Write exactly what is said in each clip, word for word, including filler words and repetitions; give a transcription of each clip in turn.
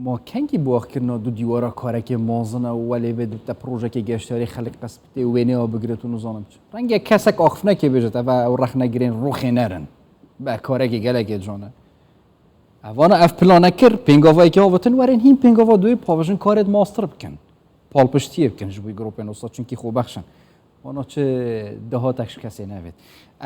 Ma kengî bi wax kirina du dîwara karekê mezin e û welê bê te projekê geştarî xelk qespitê û wêneya bigire û nizanim çi. Renge kesek axifnekê bêje, ev ew rexne girên rûxê nerin. Be karekê gelekê can e. Evana ev plane kir, pêngavayekê avêtin werin hîn pêngava duyê pavijin karê di master bikin. Palpiştiyê bikin ji bo grûpên wisa, çunkî xwe bexşin. Wana çi dahatek ji kesê nevêt.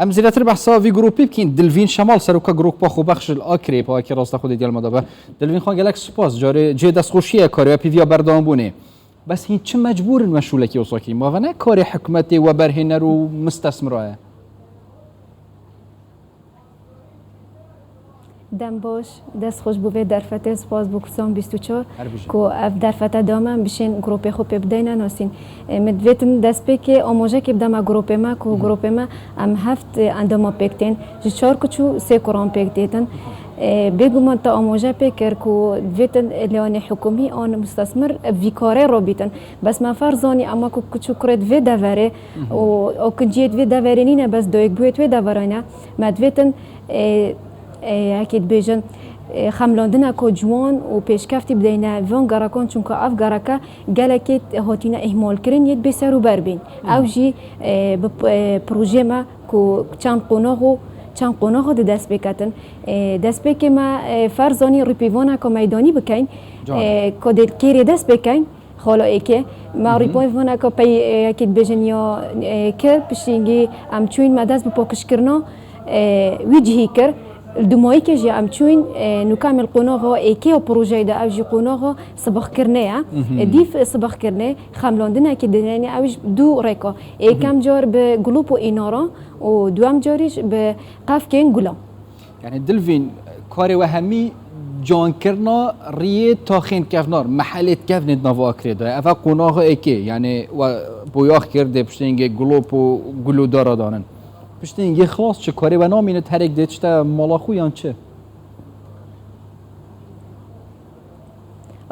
Em zêdetir behsa vî grûpî bikîn. Dilvîn Şemal, seroka grûpa Xwebexş li Akrê, pawekî rasta xwe dê gel me de be. Dilvîn xan, gelek spas. Carê cê destxweşiyê karê we pîviya berdewambûnê. Bes hîn çi mecbûr in me şûlekî wisa kirî? Ma ve ne karê hikûmetê, weberhêner û mistesmira ye? Dem baş, dest xweş bo vê derfetê, spas bo Kursan bîst û çar Her bijî. Ku ev derfete da me, em bişên grûpê xwe pê bideyne nasîn. E, min divêtin destpêkê amojekê bide me grûpê me, ku Hı hı. grûpê me em heft, e, endama pêk tên. Ji çar kuç û sê kuran pêk têtin. E, bêguman te amoje pê kir ku divêtin lewanê hikûmî an mustesmir vî karê rabîtin. Bes me ferz zanî ema ku kuç û kurê di vê deverê Hı hı. û okinciyê di vê deverê nîne, bes doyekbûyê di vê deverê ne. Me divêtin, e, e, yekê dibêjin, e, xemlandineka ciwan û pêşkeftî bideyne van gerekan, çunka ev gereke gelekê hatine îhmalkirin yê dibê ser û ber bên. Hı. Ew jî, e, bi, e, projeyê me ku çend qonax û çend qonaxa di dest pê ketin. E, destpêkê me, e, ferz zanî rîpîvaneka meydanî bikeyn, Can. e, ku dê kêrê dest pê keyn. Xala êkê, me Hı hı. rîpayvaneka pey, e, yekê dibêjin ya, e, kir, piştî hingî em çûyîn me dest bi pokişkirina, e, wî cihî kir. Li dumayîkê jî em çûyîn, e, nûka em li qonaxa êkê ya projeyê de ew jî qonaxa sibixkirinê ye. Hı hı. E, dîf sibixkirinê, xemlandinekê dinêne ew ji du rêka. Êkem car bi gulop û înara û duwem carî ji bi qefkên gulan. Yani Dilvîn, karê we hemî cankirina riyê taxên kevnar, mehelê kevnê di nava Akrê de. Ev e qonaxa êkê, yani we boyax kir dê piştê hingê gulop û gul û dara danin. Piştê hingê xilas çi karê we namînit herêk dê çite mala xwe yan çi?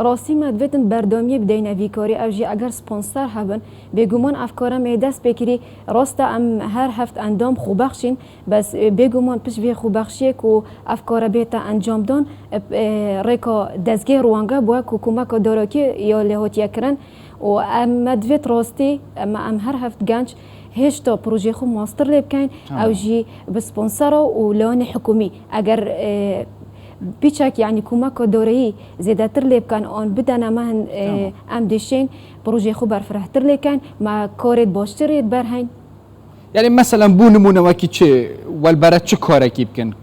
Rastî me divêtin berdewamiyê bideyne vî karî, ev jî eger sponsor hebin, bêguman ev kara me yê dest pê kirî, rast e em her heft endam xwe bexşîn, bes, e, bêguman pişt vê xwe bexşiyê ku ev kara bête encamdan, e, e, rêka dezgehê Rwanga bûye ku komeka darakî ya lê hatiye kirin û em me divêt rastî, em, em her heft genc hêşta projeyê xwe master lê bikeyn, Tamam. ew jî bi sponsora û lewanê hikûmî. Eger, e, Piçek, yanî komeka doreyî zêdetir lê bikin, an bidene me hin, e, Tamam. em dê şên projeyê xwe berfirehtir lê ken, me karê baştir ê di ber heyn. Yani meselen bû nimûne wekî çi, welbere çi karekî bikin?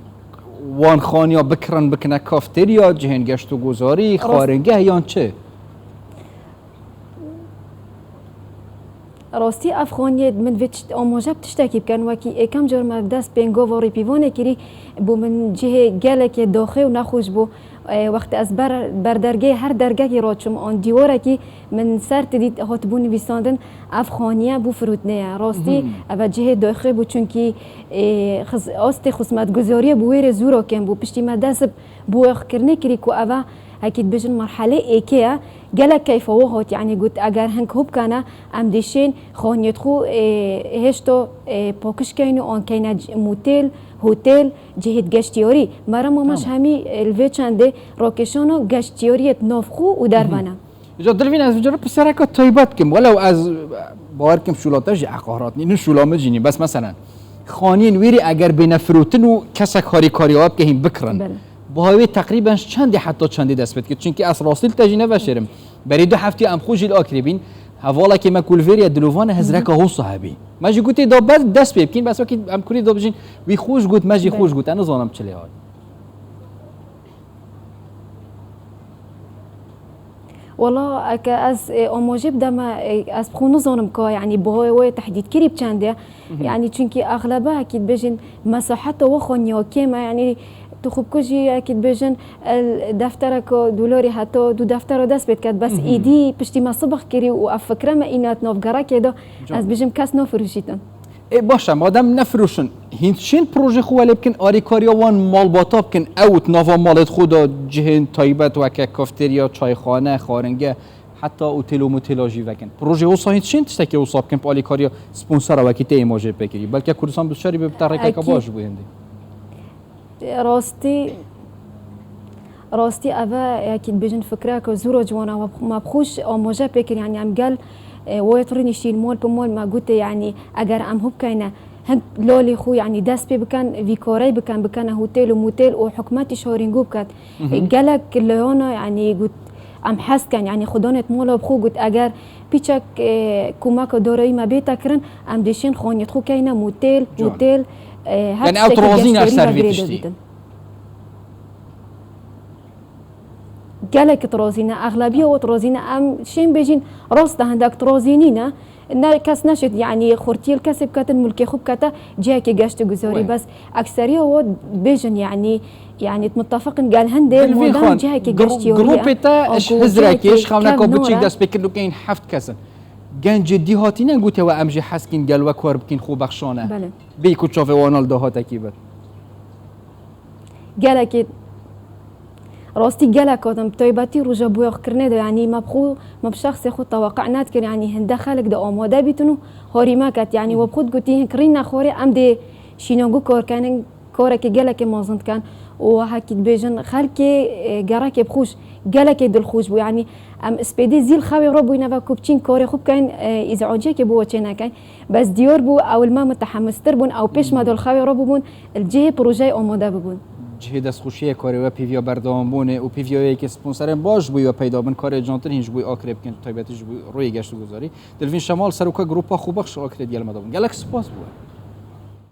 Wan xaniya bikirin, bikine kafterya, cihên geşt û gozarî, Rast. xwaringeh yan çi? Rastî ev xaniyê min vê tişt-, amaje bi tiştekî bikin, wekî êkem car me dest pêngava rîpîvanê kirî, bû min cihê gelekê doxê û nexweş bû. E, wextê ez ber, ber dergehê her dergekî raçûm, an dîwarekî min ser ti dît hatibû nivîsandin, ev xaniye bû firûtinê ye. Rastî Mhm. ev e cihê doxê bû, çunkî, e, xiz-, astê xizmetguzariyê bi wê rê zû ra kêm bû. Piştî me dest bi boyaxkirinê kirî ku ev e, hekî dibêjin merhelê êkê ye. Gelek keyfa we hat, yanî got, eger hink hûb kene, em dê şên xaniyêt xwe, ê, hêşto, ê, pokiş keyn û an keyne c-, motêl, hotêl, cihêt geştiyarî. Merema me ji Tamam. hemî, ê, li vê çendê rakêşana geştiyariyêt nav xwe û derve ne. Îca Dilvîn, ez vîcara pisyareka taybet kim. Welew ez, e, bawer kim şûla te jî eqarat nînin, şûla min jî nîn. Bes meselen, xaniyên wêrî eger bêne firotin û kesek harîkariya we bike hîn bikirin. Belê. Buha wê teqrîben ji çendê heta çendê dest pê dike? Çunkî ez rastî li te jî neveşêrim. Berî du heftî em xwe jî li Akrê bîn. Hevalekê me ku li vêrê ye dilovan e, hizreka hosa hebî. Me jî gotê da ber dest pê bikîn, bes wekî em kurî da bijîn, wî xwe jî got, me jî xwe Belê. jî got, ez nizanim çi lê hat. Wela, eke ez, e, amajê bideme, e, ez bi xwe nizanim ka, yanî, buhayê wê tehdîdkirî bi çend e. Mhm. Yanî, çunkî exlebe, ekî dibêjin, mesaheta we xaniya kêm e, yanî, tu xwe bikujî, ekî dibêjin, el, deftereka dolarî heta du deftera dest pê diket, bes Mhm. îdî piştî me sibix kirî û ev fikre me îna di nav gerekê de, Can. ez bêjim kes nafirûşîtin. Ê, baş e, madem nefiroşin, hîn çîn projê xwe welê bikin, alîkariya wan malbata bikin, ew di nava malêt xwe de cihên taybet weke kafterya, çayxane, xwaringe, heta otêl û motêla jî vekin. Projê wisa hîn çîn tiştekî wisa bikin, bi alîkariya sponsora wekî te îmajê pê kirî. Belke Kurdistan bi şerî bi te rêkeka Ekî- baş bû hindî. Rastî, Rastî ev e, yekî dibêjin fikreke zûro ciwana, me bi xwe ji amaje pê kir, yanî em gel, e, wê rûniştîn mol bi mol me gote, yanî eger em hû bikeyne, hin lolî xwe, yanî dest pê bikin, vî korey bikin, bikene hotêl û motêl û hikûmetî şorîngû biket. Gelek leyona, yanî got, em hez dikin, yanî xwe danê di mola bi xwe, got, eger piçek, e, kûmeka doreyî me bête kirin, em dê şên xaniyê xwe keyne motêl, hotêl, e, her tiştekî geştiyarî ve girêdayî bidin. Gelek razî ne, exlebiya wê razî ne. Em şên bêjin, rast e, hindek razî nîne. Ne kes neşêt, yanî xurtiyê li kesê biketin, mulkê xwe bikete, cihekê geşt û guzarî. Bes ekseriya wê bêjin, yanî, yanî mitefeq in gel hindê madan cihekê geştiyarî ye. Grûpê te ji hizrekê, ji xewneka biçîk dest pê kir, lukeyên heft kes in. Gencê dî hatîne gote we em jî hez dikin gel we kar bikin xwe bexşane. Bê ku çavê wan li dahatekî bit. Gelekî rastî gelek hatin, bi taybetî roja boyaxkirinê de, yanî me bi xwe, me bi şexsê xwe teweqe nedikir, yanî hinde xelk de amade bîtin û harî me ket. Yanî we bi xwe digotî, hin kirîne xwarê, em dê şînagû kar kenin, karekê gelekê mezin dikin û wahekî dibêjin, xelkê, e, gerekê bi xwe ji gelekê dilxweş bû. Yanî em spêdê zî li xewê re bûyne ve ku biçin karê xwe bikeyn, e, îzeciyekê bo we çê nekeyn. Bes diyar bû, ew li me mitehemistir bûn, ew pêş me de li xewê re bûbûn, li cihê projeyê amade bibûn. Cihê destxweşiyê karê we pêviya berdewambûnê û pêviya yekê sponserên baş ji bo we peyda bin, karê cantir hîn ji bo Akrê bikin, taybetî ji bo rûyê geşt û guzarî. Dilvîn Şemal, seroka grûpa Xwebexş Akrê digel me de bûn. Gelek spas bo we.